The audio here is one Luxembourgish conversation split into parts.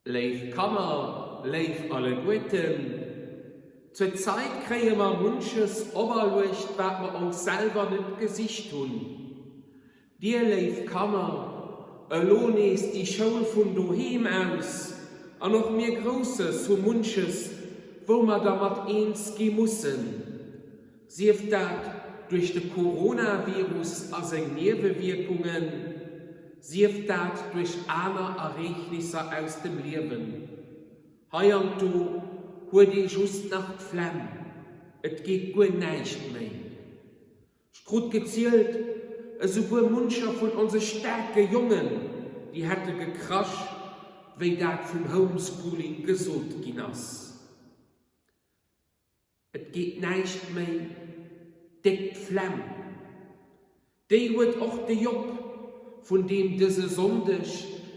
Léif Kanner, léif alleguerten, zur Zait kréie mer munches operluecht wat mer ons selwer net gesicht hunn. Dir léif Kanner, elo nees déi Schoul vun doheem aus, an och mir Grousses hu munches wou mer dermat eens gi mussen. Sief dat duerch de Coronavirus a seng Niewewierkungen, sief dat duerch aner Ereegnisser aus dem Liewen. Heiansdo huet ee just nach d'Flemm, et geet guer näischt méi. Ech krut gezielt, esouguer muncher vun onse staarke Jongen, déi hätte gekrasch, wéi dat vum Homeschooling gesot ginn ass. Et geet näischt méi, déck d'Flemm. Déi huet och de Job, vun deem dëse Sonndeg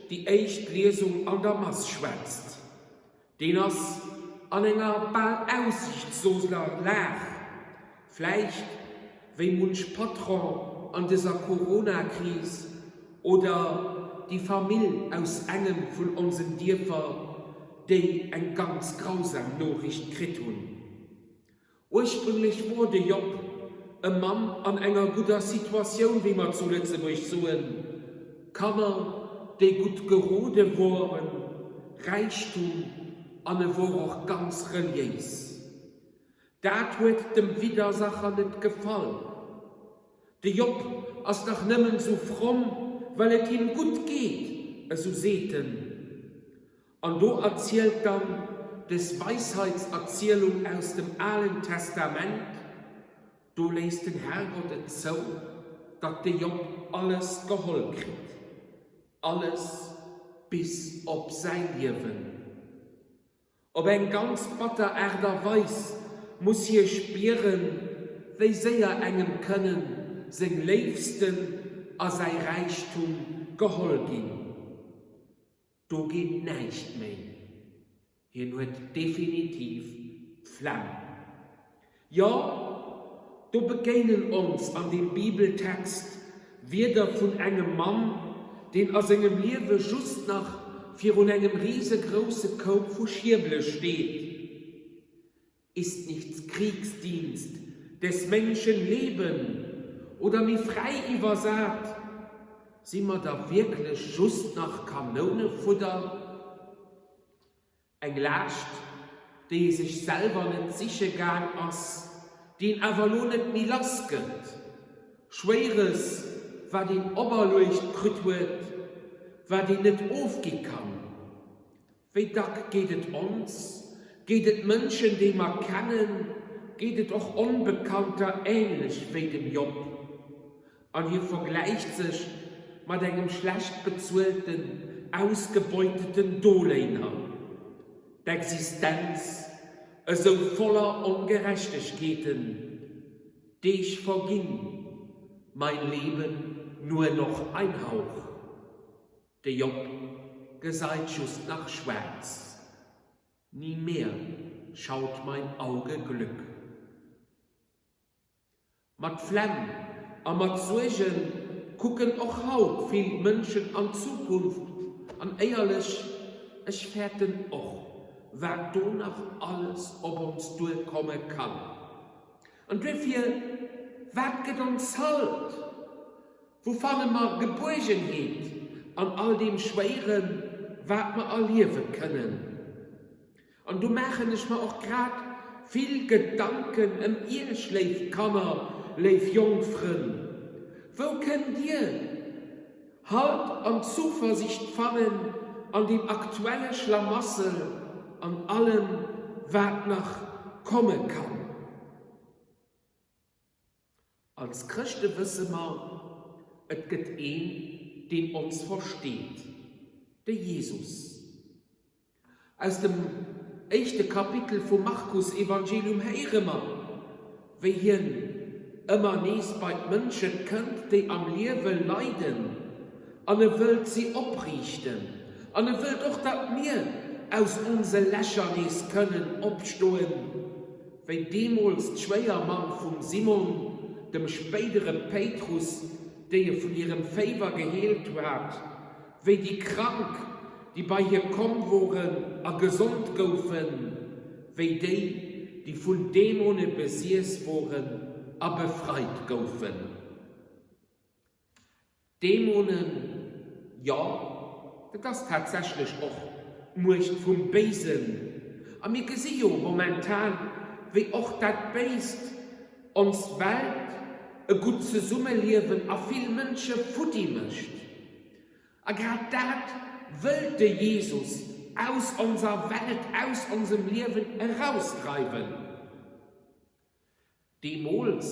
déi éischt Liesung an der Mass schwätzt. Deen ass an enger bal aussiichtsloser Lag, vläicht wéi munch Patron an dëser Corona-Kris oder déi Famill aus engem vun onsen Dierfer, déi eng ganz grausam Noriicht kritt hunn. Ursprünglech wor de Job e Mann an enger gudder Situatioun, wéi mer zu Lëtzebuerg soen, Kanner, déi gutt gerode woren, Räichtum an e wor och ganz reliéis. Dat huet dem Widdersacher net gefall. De Job ass dach nëmmen sou fromm, well et him gutt geet, esou seet en. An do erzielt dann des Weisheitserzielung aus dem Alen Testament, do léisst den Herrgott et zou, datt de Job alles geholl kritt, alles bis op säi Liewen. Op eng ganz batter Aart a Weis muss hie spieren, wéi séier engem kënnen seng Léifsten a säi Räichtum geholl ginn. Do geet näischt méi. Hien huet definitiv d'Flemm. Jo, do begéinen ons an deem Bibeltext Wierder vun engem Mann, deen a sengem Liewe just nach virun engem risegrousse Koup vu Schierbele steet, Ist nichts Kriegsdienst des Menschen Leben? Oder méi fräi iwwersat, Si mer da wierklech just nach Kanounefudder? Eng Laascht, déi ee sech selwer net siche gaang ass, déi een awer elo net méi lass gëtt. Schwéieres, wat een operluecht kritt huet, wat een net ofgi kann. Wéi dack geet et ons, geet et Mënschen, déi mer kennen, geet et och Onbekannter änlech wéi dem Job? An hie vergläicht sech mat engem schlecht bezuelten, ausgebeuteten Doléiner. D'Existenz, esou voller Ongerechtegkeeten, Deeg verginn, mein Leben nur noch ein Hauch. De Job gesait just nach schwaarz. Nie mehr schaut mein Auge Glück. Mat Flemm a mat Suerge kucken och haut vill Mënschen an d'Zukunft, an éierlech, ech fäerten och, wat do nach alles op ons duerkomme kann. An duerfir, wat gëtt ons Halt? Wou fanne mer Gebuergenheet an all deem Schwéieren, wat mer erliewe kënnen? An do maachen ech mer och grad vill Gedanken ëm Iech, léif Kanner, léif jonk Frënn. Wou kënnt Dir Halt an Zuversicht fannen an deem aktuelle Schlamassel an allem, wat nach komme kann? Als Chrëschte wësse mer, et gëtt een, deen ons versteet, de Jesus. Aus dem éischte Kapitel vum Markus-Evangelium héiere mer, wéi hien ëmmer nees bei d'Mënsche kënnt, déi am Liewe leiden, an e wëllt si opriichten. An e wëllt och, datt mir aus onse Lächer nees kënnen opstoen. Wéi deemools d'Schwéiermamm vum Simon, dem spéidere Péitrus, déi e vun hirem Féiwer geheelt hat, wéi déi Krank, Déi bei hie komm woren a gesond goufen, wéi déi, déi vun Dämone besiess woren a befreit goufen. Dämonen, jo, dat ass tatsächlech och d'Muecht vum Béisen. A mir gesi jo momentan, wéi och dat Béist ons Welt, e gutt Zesummeliewen a vill Mënsche futti mécht. A grad dat wëllt de Jesus aus onser Welt, aus onsem Liewen erausdreiwen. Deemools,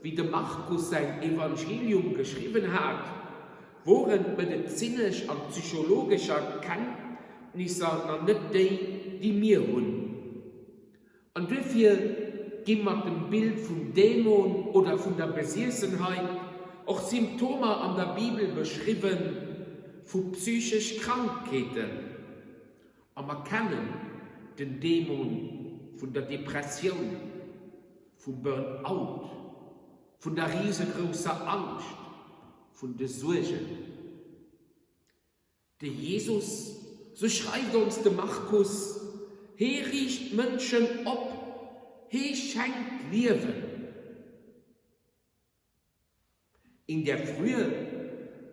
wéi de Markus säin Evangelium geschriwwen hat, woren d'medezinesch an psychologesch Erkenntnisser nach net déi, déi mir hunn. An duerfir gi mat dem Bild vum Dämon oder vun der Besiessenheit och Symptomer an der Bibel beschriwwe vu psychesch Krankheeten. A mer kennen den Dämon vun der Depressioun, vum Burn-out, vun der risegrousser Angscht, vun de Suergen. De Jesus, sou schreift ons de Markus, hee riicht d'Mënschen op, hee schenkt Liewen. In der Frühe,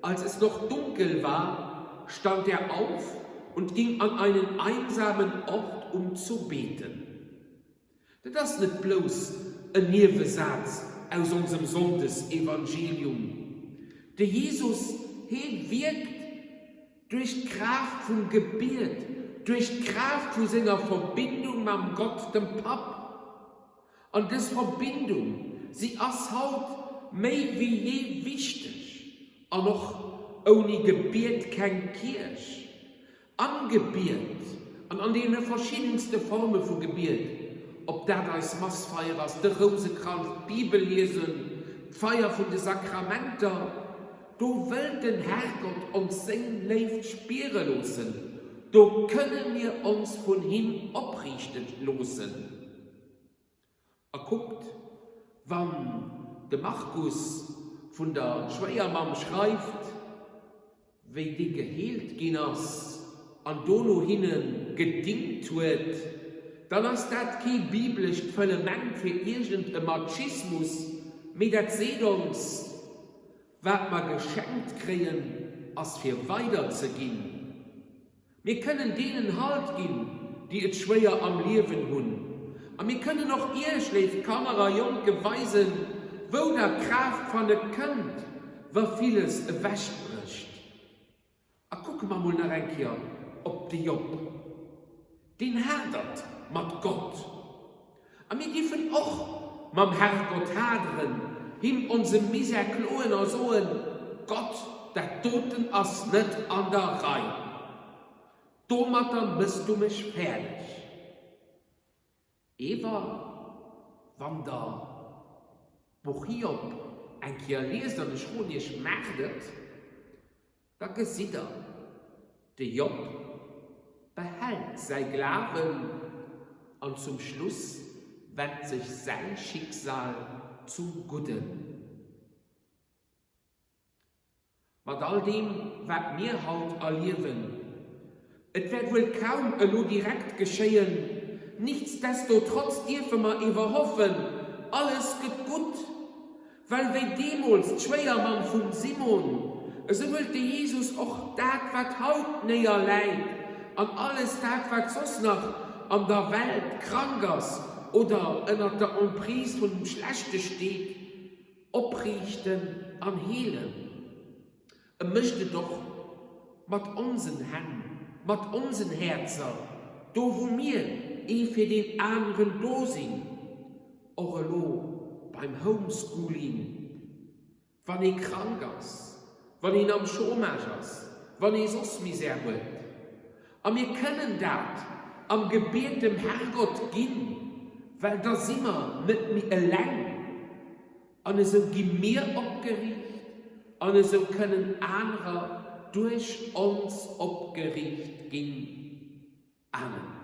als es noch dunkel war, stand er auf und ging an einen einsamen Ort, um zu beten. Dat ass net blouss en Niewesaz aus onsem Sonndes-Evangelium. De Jesus, hee wierkt duerch d'Kraaft vum Gebiet, duerch d'Kraaft vu senger Verbindung mam Gott, dem Papp. An dës Verbindung, si ass haut méi wéi jee wichteg. An och ouni Gebiet keng Kierch. Am Gebiet an an deene verschiddenste Forme vu Gebiet, ob dat eis Massfeier ass, de Rousekranz, d'Bibel liesen, d'Feier vun de Sakramenter, do wëllt den Herrgott ons seng Léift spiere loossen, do kënne mir ons vun him opriichte loossen. A kuckt, wann de Markus vun der Schwéiermamm schreift, wéi déi geheelt ginn ass an dono hinne gedingt huet, dann ass dat kee biblescht Fëllement fir iergend e Machismus, mee dat seet ons, Wat mer geschenkt kréien, ass fir weiderzeginn. Mir kënnen deenen Halt ginn, déi et schwéier am Liewen hunn. A mir kënnen och Iech, léif Kanner a Jonke, weisen, wou Der Kraaft fanne kënnt, wa villes ewechbrécht. A kucke mer mol nach eng Kéier op de Job. Deen hadert mat Gott. A mir dierfen och mam Herrgott haderen, him onse Misär kloen a soen, Gott, dat doten ass net an der Rei. Domatter mëss du mech fäerdeg. Ewer wann der d'Buch Hiob eng Kéier liest, an ech roden iech, maacht et, Da gesitt der, de Job behält säi Glawen an zum Schluss wennt sech säi Schicksal zum Gudden. Mat all deem, wat mir haut erliewen, et wäert wuel kaum elo direkt geschéien, nichtsdestotrotz dierfe mer ewer hoffen, alles gëtt gutt. Well wéi deemools d'Schwéiermamm vum Simon, esou wëllt de Jesus och dat, wat haut néierläit, an alles dat, wat soss nach an der Welt krank ass oder ënnert der Emprise vun dem Schlechte steet, opriichten an heelen. E mécht et och mat onsen Hänn, mat onsen Häerzer, do wou mir ee fir deen aneren do sinn, och elo beim Homeschooling, wann ee krank ass, wann een am Chômage ass, wann ee soss Misär huet. A mir kënnen dat am Gebiet dem Herrgott ginn, well da si mer net méi eleng. An esou gi mir opgeriicht, an esou kënnen anerer duerch ons opgeriicht ginn. Amen.